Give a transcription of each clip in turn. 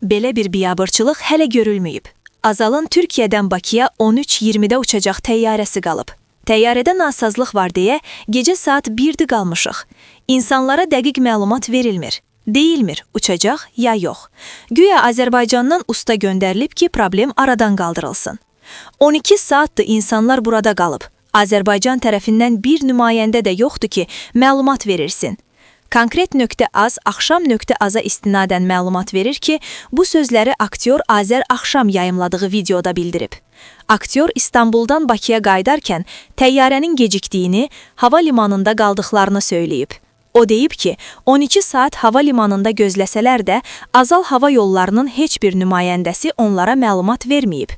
Belə bir biabırçılıq hələ görülməyib. Azalın Türkiyədən Bakıya 13:20-də uçacaq təyyarəsi qalıb. Təyyarədə nasazlıq var deyə gecə saat 1-də qalmışıq. İnsanlara dəqiq məlumat verilmir. Deyilmir, uçacaq ya yox. Güya Azərbaycandan usta göndərilib ki, problem aradan qaldırılsın. 12 saatdır insanlar burada qalıb. Azərbaycan tərəfindən bir nümayəndə də yoxdur ki, məlumat verilsin. Konkret.az axşam.aza istinadən məlumat verir ki, bu sözləri aktyor Azər Axşam yayımladığı videoda bildirib. Aktyor İstanbuldan Bakıya qayıdarkən təyyarənin gecikdiyini, hava limanında qaldıqlarını söyləyib. O deyib ki, 12 saat hava limanında gözləsələr də, Azal Hava Yollarının heç bir nümayəndəsi onlara məlumat verməyib.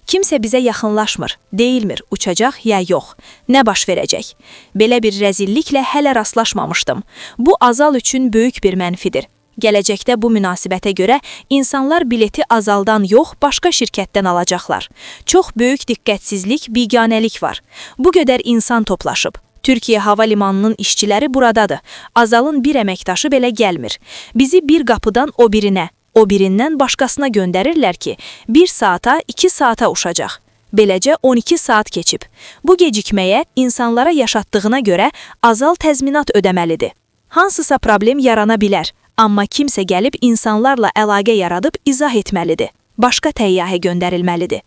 Kimsə bizə yaxınlaşmır, deyilmir, uçacaq ya yox. Nə baş verəcək? Belə bir rəzilliklə hələ rastlaşmamışdım. Bu Azal üçün böyük bir mənfidir. Gələcəkdə bu münasibətə görə insanlar bileti Azaldan yox, başqa şirkətdən alacaqlar. Çox böyük diqqətsizlik, biganəlik var. Bu qədər insan toplaşıb. Türkiyə Hava Limanının işçiləri buradadır. Azalın bir əməkdaşı belə gəlmir. Bizi bir qapıdan o birinə, o birindən başqasına göndərirlər ki, bir saata, 2 saata uçacaq. Beləcə 12 saat keçib. Bu gecikməyə insanlara yaşatdığına görə Azal təzminat ödəməlidir. Hansısa problem yarana bilər, amma kimsə gəlib insanlarla əlaqə yaradıb izah etməlidir. Başqa təyyarə göndərilməlidir.